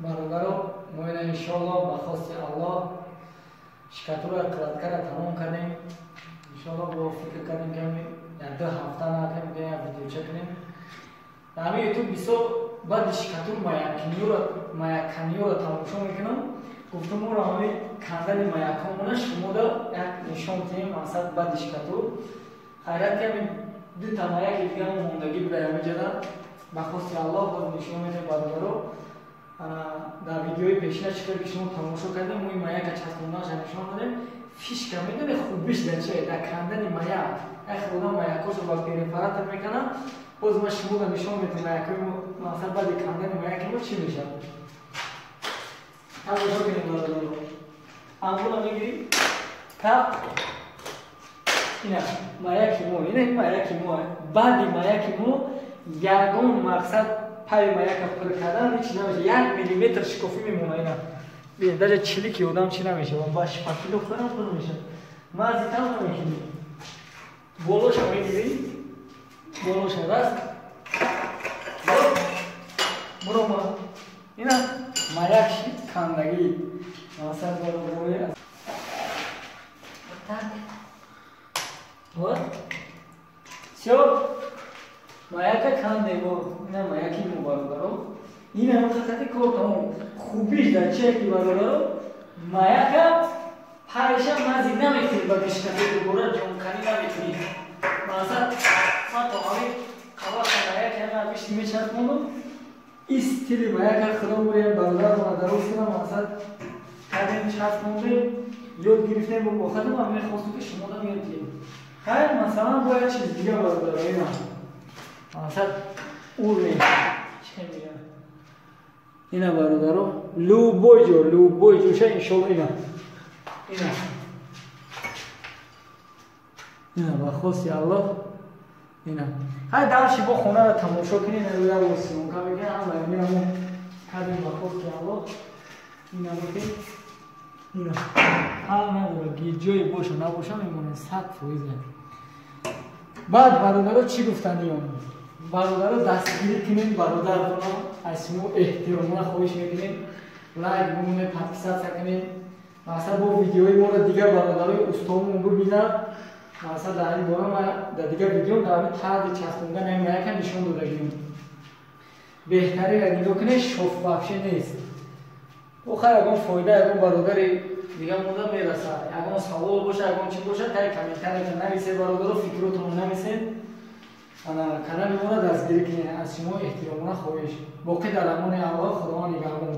Бародаро, мо ина иншоаллоҳ ба хости Аллоҳ шикатура кладкара тамом кардем. Иншоаллоҳ бо фикр кардем, ки як ду ҳафта накардем, ки як видеоча кунем. Дар ҳамин ютуб бисёр баъди шикатур маякканиёро тамошо мекунам. Гуфтам, моро ҳамин кандани маякҳомона шумода як нишон диҳем, мақсад баъди шикатур. Хайрат ки ҳамин дута маяки дигамо мондагӣ буда ҳамиҷада. Ба хости Аллоҳ боз нишон медиҳем, бародаро. Дар видеои пешина чӣ ки шумо тамошо кардем, мо ин маяка часпонданаша нишон додем. Фишка медоне хубиш дар чие? Дар кандани маяк. Як одам маякҳошо ба перфоратор мекунад. Боз ма шумода нишон медиҳам маякҳои мо, мақсад баъди кандани маяки мо чӣ мешавад. Тамошо кунем, бародаро. Амбула мегирӣ, тап, ина маяки мо, ина маяки мо. Баъди маяки мо ягон мақсад пай маяка пур кардан ҳеч намешавад. 1 миллиметр шикофӣ мемона ина. Бин, даже чилики одам чӣ намешавад. Ба шпаклёвка ам пур мешавад. Мази там намекунӣ. Болоша мегирӣ, болоша раст. Бурома. Ина маяк шид кандагӣ. Мақсад бародарои. Так. Вот. Всё. Маяка кандемо. Ина маяки мо, бародаро. Ина хати кор тамом. Хубиш дар чие ки, бародаро, маяка пайша мази намекунӣ, ба гишкати дубора ҷонканӣ намекунӣ. Мақсад ман то ҳамин қабақа маяки ҳама бишти мечаспонам. И стили маяка худо бурем, бародарона дароз кунам, мақсад кардем, часпондем, ёд гирифтем бо худам, ман мехостам, ки шумо дам ёд гирем. Хайр, масалан, бо як чиз дига, бародаро, ина. Мақсад уровень чӣ мегӯям? Ина, бародаро, любой ҷо, любой ҷоша иншолло ина. Ина. Ина ба хости Аллоҳ ина. Ҳай дарши бо хонаро тамошо кунед, як бор съёмка мекунем, ҳама ина мо кардем ба хости Аллоҳ. Ина бикунед. Ина. Ҳал надора, ҷое боша набоша мемонад 100%. Баъд, бародаро, чӣ гуфтаниём? Бародаро, дастгирӣ кунед бародаратонро, аз шумо эҳтиромона хоҳиш мекунем. Лайк бимонед, подписаться кунед. Мақсад бо видеои моро дигар бародарои устомон бибинанд. Мақсад дар ин бора ма дар дигар видео дар ҳамин тарзи часпондани ҳамин маяка нишон додагием. Беҳтаринро нигоҳ кунед, шов вообще нест. Охар ягон фоида ягон бародари дига монда мерасад. Ягон савол боша, ягон чӣ боша, таи комментарията нависед, бародаро, фикротонро нависед. Ана канали моро дастгирӣ кунед, аз шумо эҳтиромона хоҳиш. Боқӣ дар амони Аллоҳ, Худованд нигаҳбон.